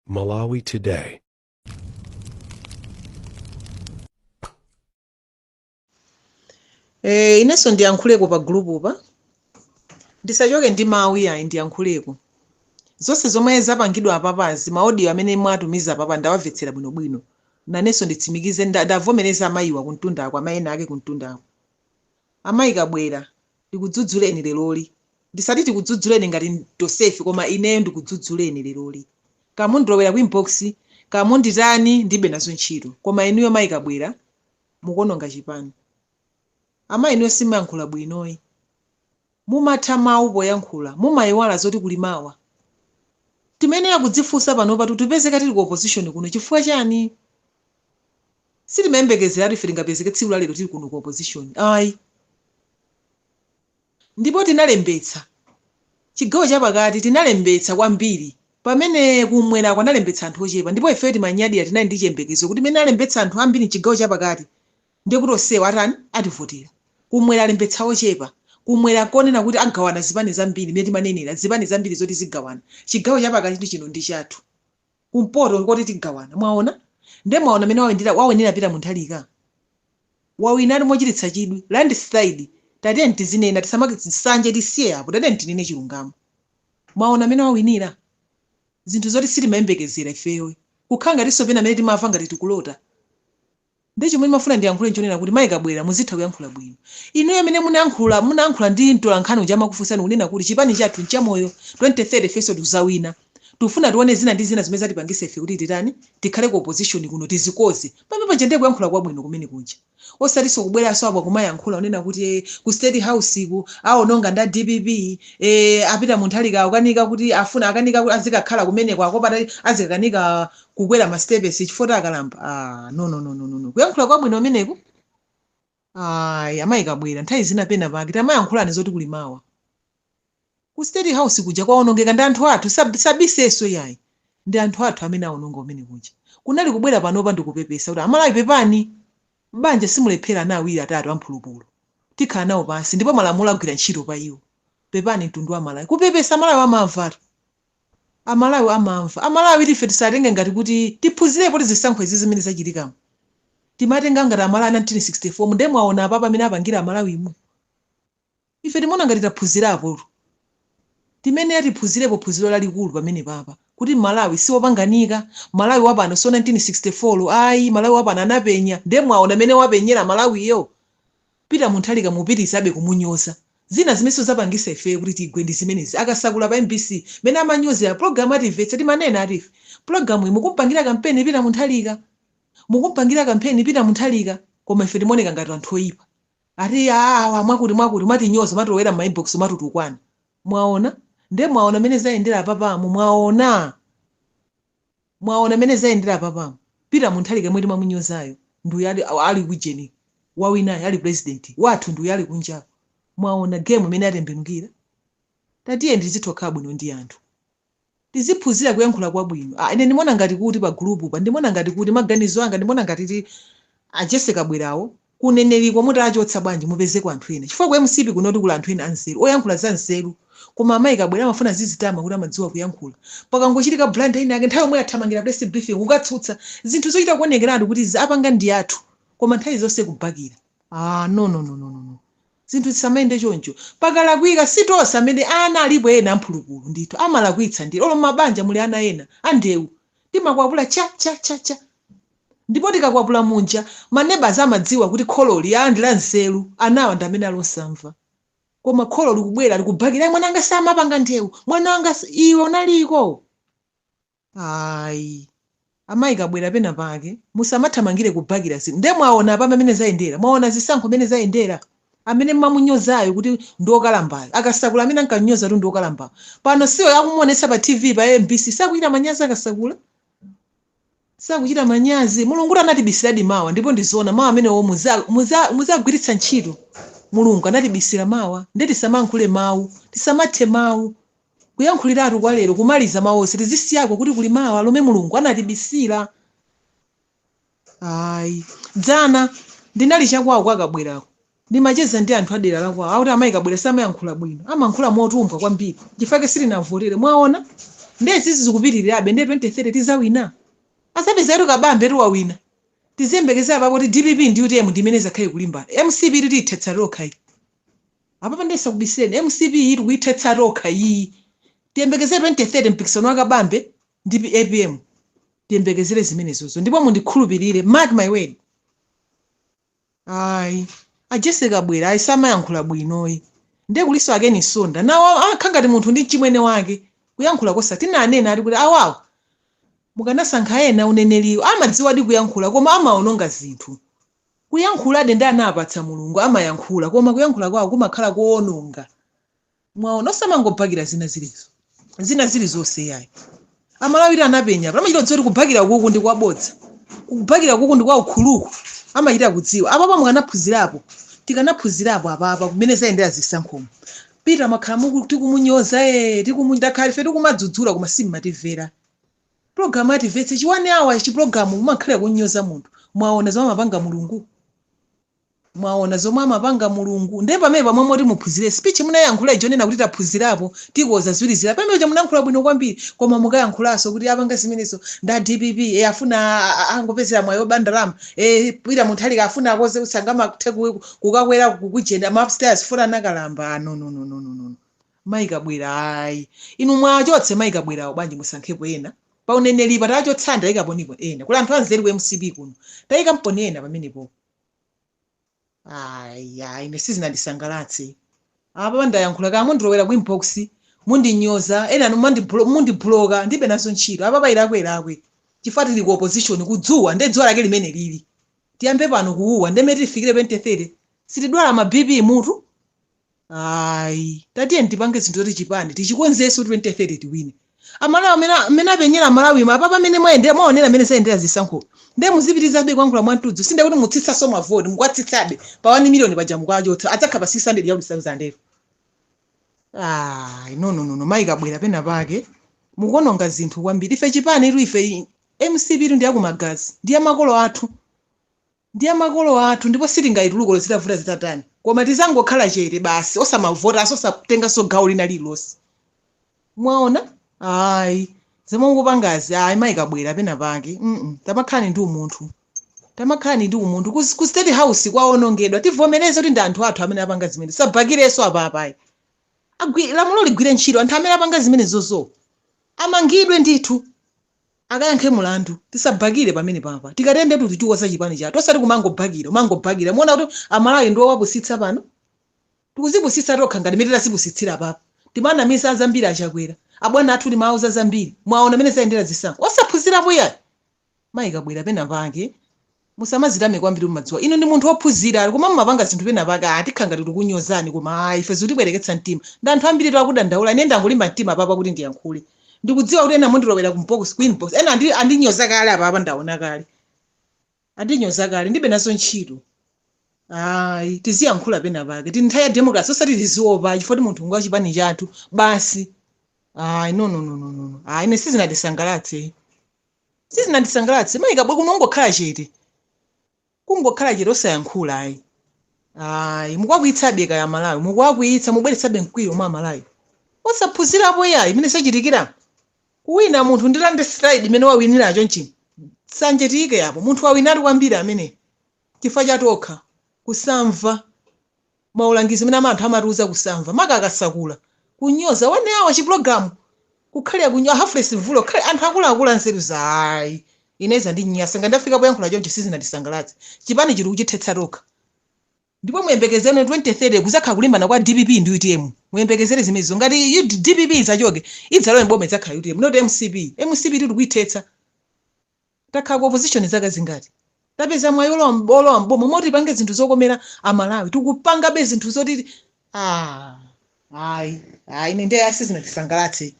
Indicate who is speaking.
Speaker 1: Malawi Today.
Speaker 2: Eh, inenso ndiyankhuleko pa gulupupa ndisachoke ndi mawu iyayi ndiyankhuleko zonse zomwe zapangidwa apapazi maaudio amene mwatumiza apapa ndawamvetsera bwinobwino nanenso nditsimikize ndavomereza amayiwa kumtundako amayi ena ake kumtundako Amayi Kabwera, ndikudzudzuleni leroli. Ndisati tikudzudzuleni ngati tonsefe koma ineyo ndikudzudzuleni leroli. Kaya mundilowera ku inbox, kaya munditani ndilibe nazo ntchito. Koma inuyo mayi Kabwera mukuononga chipani. Amayi inuyo simuyankhula bwinoyi. Mumatha mawu poyankhula, mumaiwala zoti kuli mawa. Timayenera kudzifunsa panopa tikupezeka tili ku opposition kuno chifukwa chani? Sitimayembekezeratu ife tingapezeke tsiku la lero tili kuno ku opposition ayi. Ndipo tinalembetsa. Chigawo chapakati tinalembetsa kwambiri pamene kumwerako analembetsa anthu ochepa ndipo ifeyo timanyadira tinali ndi chiyembekezo kuti mmene alembetsa anthu ambiri mchigawo chapakati ndiye kuti onsewa atani ativotera. Kumwera alembetsa ochepa. Kumwera konena kuti agawana zipani zambiri mmene timanenera zipani zambiri zoti zigawana. Chigawo chapakati chino ndi chathu. Kumpoto nkoti tigawana mwaona? Nde mwaona mene wawindira wawinira Peter Muntharika? Wawinatu mochititsa chidwi. Landslide. Tatiyeni tizinena tisama nsanje tisiye apo tatiyeni tinene chilungamo. Mwaona mene wawinira? Zinthu zoti sitimayembekezera ifeyo. Kukhala ngatinso pena mene timamva ngati tikulota. Nde chomwe ndimafuna ndiyankhule nchonena kuti Mai Kabwera muzitha kuyankhula bwino. Inuyo amene munayankhula munayankhula ndi mtolankhani uja amakufunsani kunena kuti chipani chathu nchamoyo 2030 ifenso tuzawina. Tufuna tione zina ndi zina zimene zatipangisa ife kuti titani tikhale ku opposition kuno tizikoze. Pamene paja ndiye kuyankhula kwabwino kumene kuja. Osatinso kubweranso apo kumayankhula kunena kuti eh, ku state house ku aononga nda dpp eh, a Peter Muntharika akukanika kuti afuna akanika kuti azikakhala kumeneko akopata azikakanika kukwera ma steps chifukwa akalamba ah, no, no, no, no, no, no. Kuyankhula kwabwino ameneku ayi amayi Kabwera nthawi zina pena pake tamayankhulani zoti kuli mawa ku state house kuja kwaonongeka ndi anthu athu sabisenso iyayi ndi anthu athu amene aononga kumene kuja kunali kubwera panopa ndikupepesa kuti amalawi pepani m'banja simulephera ana awiri atatu amphulupulu tikhala nawo pansi ndipo malamulo agwira ntchito pa iwo pepani mtundu wa Malawi kupepesa Malawi amamvatu Amalawi amamva. Amalawi ife tisatenge ngati kuti tiphunzirepo tizisankho izi zimene zachitikamo. Timatenga ngati Amalawi a 1964 mu nde mwaona apapa amene apangira Amalawimu. Ife timaona ngati taphunzirapotu. Timayenera tiphunzirepo phunziro lalikulu pamene papa kuti Malawi si wopanganika, Malawi wapano si wa 1964 ayi, Malawi wapano anapenya nde mwaona mene wapenyera Malawiyo. Peter Muntharika mupitirizabe kumunyoza. Zina zimenso zapangisa ifeyo kuti tigwe ndi zimenezi. A Kasakula pa mbc mene amanyozera program atimvetsa timanena ati ife program iyi mukumpangira kampeni Peter Muntharika. Mukumpangira kampeni Peter Muntharika koma ife timaoneka ngati anthu oipa. Ati awa mwakuti mwakuti kumatinyoza kumatilowera mma inbox kumatitukwana. Mwaona? Nde mwaona mene zayendera apapamu mwaona? Mwaona mene zayendera apapamu? Peter Muntharika yemwe timamunyozayo ndi uyu ali ali kujeni wawinayo ali president wathu ndi uyu ali kunjako. Mwaona game mene yatembenukira? Tatiyeni tizitha kukhala bwino ndi anthu. Tiziphunzira kuyankhula kwabwino. Ah, ine ndimaona ngati kuti pa group pa ndimaona ngati kuti maganizo anga ndimaona ngati ti a Jesse Kabwerawo ku uneneriko mutachotsa bwanji mupezeko anthu ena chifukwa ku mcp kunotu kuli anthu ena anzeru oyankhula za nzeru koma amayi Kabwera amafuna azizitama kuti amadziwa kuyankhula pakangochitika blunder ina yake nthawi yomwe athamangira press briefing kukatsutsa zinthu zochita kuonekeratu kuti izi apanga ndi athu koma nthawi zonse kubakira ah no no no no no no zinthu zisamayende choncho pakalakwika si tonse amene ana alipo ena amphulupulu ndithu amalakwitsa ndi olo mabanja muli ana ena andewu timakwapula cha cha cha cha Ndipo tikakwapula muja, ma neighbours amadziwa kuti khololi aa ndi la nzeru, anawa ndi amene ali osamva. Koma kholo likubwera likubakira ayi mwana wanga samapanga ndewu, mwana wanga iwe unaliko? Ayi. Amayi Kabwera pena pake musamathamangire kubakira zinthu. Nde mwaona apa pamene zayendera? Mwaona zisankho mmene zayendera? Amene mumamunyozayo kuti ndi wokalambayo, a Kasakula amene ankanyoza kuti ndi wokalambayo, pano si akumuonetsa pa TV pa mbc, sakuchita manyazi a Kasakula? Sakuchita manyazi? Mulungutu anatibisiradi mawa ndipo ndi zoona mawu amenewo muza muza muzagwiritsa ntchito. Mulungu anatibisira mawa nde tisamayankhule mawu, tisamathe mawu. Kuyankhuliratu kwa lero kumaliza mawu onse tizisiyako kuti kuli mawa lomwe Mulungu anatibisira. Ayi. Dzana ndinali chakwawo kwa Kabwerako. Ndimacheza ndi anthu a dera la kwawo akuti amayi Kabwera samayankhula bwino. Amayankhula motumbwa kwambiri. Nchifukwa chake sitinavotere. Mwaona? Ndiye zizi zikupitirirabe, ndiye 2030 tizawina? Azapeza tu Kabambe tu wawina. Tiziyembekezera papo kuti DPP ndi UTM ndimene zakhale kulimbana. MCP titithetsa tokha iyi. Apapa ndisakubisireni, MCP iyi tikuyithetsa tokha iyi. Tiyembekezere 2030 mpikisano wa Kabambe ndi APM. Tiyembekezere zimenezozo, ndipo mundikhulupirire, mark my word. Ayi, a Jessie Kabwera ayi, samayankhula bwinoyi. Ndiye kuliso a Ken Msonda nawo akha ngati munthu ndi mchimwene wake, kuyankhula kosa tinanena ati kuti awawo mukanasankha ena uneneriwo. Amadziwadi kuyankhula, koma amaononga zinthu. Kuyankhuladi ndi anapatsa Mulungu, amayankhula, koma kuyankhula kwawo kumakhala koononga. Mwaona, osamangobhakira zina zilizo zina zilizonse yayi. Amalawira anapenya, amachita kudziwa kuti kubhakira kuku ndi kwabodza, kubhakira kuku ndi kwa ukhuluku, amachita kudziwa. Apapa mukanaphunzirapo, tikanaphunzirapo apapa kumene zayendera zisankhomo. Peter makhala muku tikumunyoza, ndakhala ife tikumadzudzula, koma simmatimvera. Pulogalamu atimvetse chiwani awa, chipulogalamu mumakhala kunyoza munthu. Mwaona zomwe amapanga Mulungu, mwaona zomwe amapanga Mulungu. Ndiye pamene pamwe moti muphunzire speech munayankhula ijo nena kuti taphunzirapo, tikoza ziwiri zira, pamene uja munayankhula bwino kwambiri. Koma mukayankhulanso kuti apanga zimenezo nda DPP, afuna angopezera mwayi oba ndalama, Peter Mutharika afuna akoze kusangamathe kukakwera kukujenda ma upstairs funa anakalamba. No, no, no, no, no, no. Mayi Kabwera, ayi, inu mwachotse mayi Kabwerawo bwanji, musankhepo ena pa uneneripa. Tachotsani, tayikaponipo ena. Kuli anthu anzeru ku MCP kuno, tayika mponi ena pamenepo. Ayi, ayi, ine sizinandisangalatse. Apa ndayankhula, kaya mundilowera ku inbox, mundinyoza, ena mundibloka, ndibe nazo ntchito. Apa pailakwe chifukwa tili ku opposition, kudzuwa ndi dzuwa lake limene lili. Tiyambe pano kuuwa, ndemene tifikire 2030 sitidwala ma BP mutu. Ayi, tatiye tipange zinthu zoti chipani tichikonzenso, 2030 tiwine. Amalawi amene apenyera Amalawi apapa pamene mwayendera, mwaonera amene zayendera zisankho, ndiye muzipitizabe kuyankhula mwamtudzu. Sinde kuti mutsitsaso mavoti, mukwatsitsabe pa 1 million paja, mukwachotsa, adzakhala pa 600 ya 1000. Ayi, no, no, no, no. Mayi Kabwera, pena pake mukuononga zinthu kwambiri. Ife chipani itu, ife MCP itu ndi yakumagazi, ndi ya makolo athu, ndi ya makolo athu, ndipo sitingayitulukolo zitavuta zitatani. Koma tizangokhala chete basi, osamavota, osatenganso gawo lina lililonse. Mwaona, ayi, zomwe mukupangazi, ayi, mayi Kabwera, pena pake tamakhalani ndi umunthu, tamakhalani ndi umunthu. Ku State House kwaonongedwa, tivomereze kuti ndi anthu athu amene apanga zimene sabakireso apapayi. Lamulo ligwire ntchito, anthu amene apanga zimene zozo amangidwe ndithu, akayankhe mulandu. Tisabakire pamene papa, tikatende tutichiwoza chipani chathu, osati kumangobakira, kumangobakira. Muona kuti Amalawi ndiwo wapusitsa pano, tikuzipusitsa tokha ngati mene tazipusitsira papa. Timanamisa zambiri Achakwera, abwana athu, timawauza zambiri. Mwaona mene zayendera zisankho, osaphunzirapo yayi. Mayi Kabwera, pena pake musamazitame kwambiri. Mumadziwa inu ndi munthu wophunzira, koma mumapanga zinthu pena pake atikha ngati tikunyozani. Koma ayi, ife zikutibwereketsa mtima ndi anthu ambiri takudandaula. Ine ndangolimba mtima papa kuti ndiyankhule. Ndikudziwa kuti ena mundilowera kumbox, ku inbox, ena andinyoza kale apapa, ndaona kale andinyoza kale, ndibe nazo ntchito. Ayi, tiziyankhula pena pake, tili nthawi ya democracy, osati tiziopa chifukwa ti munthu ngwa chipani chathu basi. Ayi, no, no, no, no, no, no. Ayi, ine sizinandisangalatse, sizinandisangalatse. Mayi Kabwera, kuno ungokhala chete, kungokhala chete, osayankhula. Ayi, ayi, mukuwakwiyitsabe kaya Malawi, mukuwakwiyitsa, mubweretsabe mkwiyo mwa Malawi. Osaphunzirapo yayi imene sachitikira kuwina munthu ndi landslide imene wawiniracho nchini. Sanje tiyike apo, munthu wawinatu kwambiri amene chifukwa chatokha kusamva maulangizo amene anthu amatiuza, kusamva makakasakula, kunyoza one hour chipulogalamu, kukhalira kunyoza Humphrey Mvula, kukhale anthu akuluakulu anzeru za. Ayi, ineza ndi nyasa ngati ndafika poyankhula choncho, sizinandisangalatse. Chipani chili kuchithetsa tokha, ndipo muyembekezere 2030 kuzakhala kulimbana kwa DPP ndi UTM. Muyembekezere zimenezo. Ngati DPP idzachoke, idzalowe mboma, idzakhala UTM, not MCP. MCP tili kuithetsa. Takhala ku opposition zaka zingati? Tapeza mwayi olowa mboma moti tipange zinthu zokomera Amalawi, tikupangabe zinthu zoti, ah, ayi, ayi, ine ndiye sizinandisangalatse.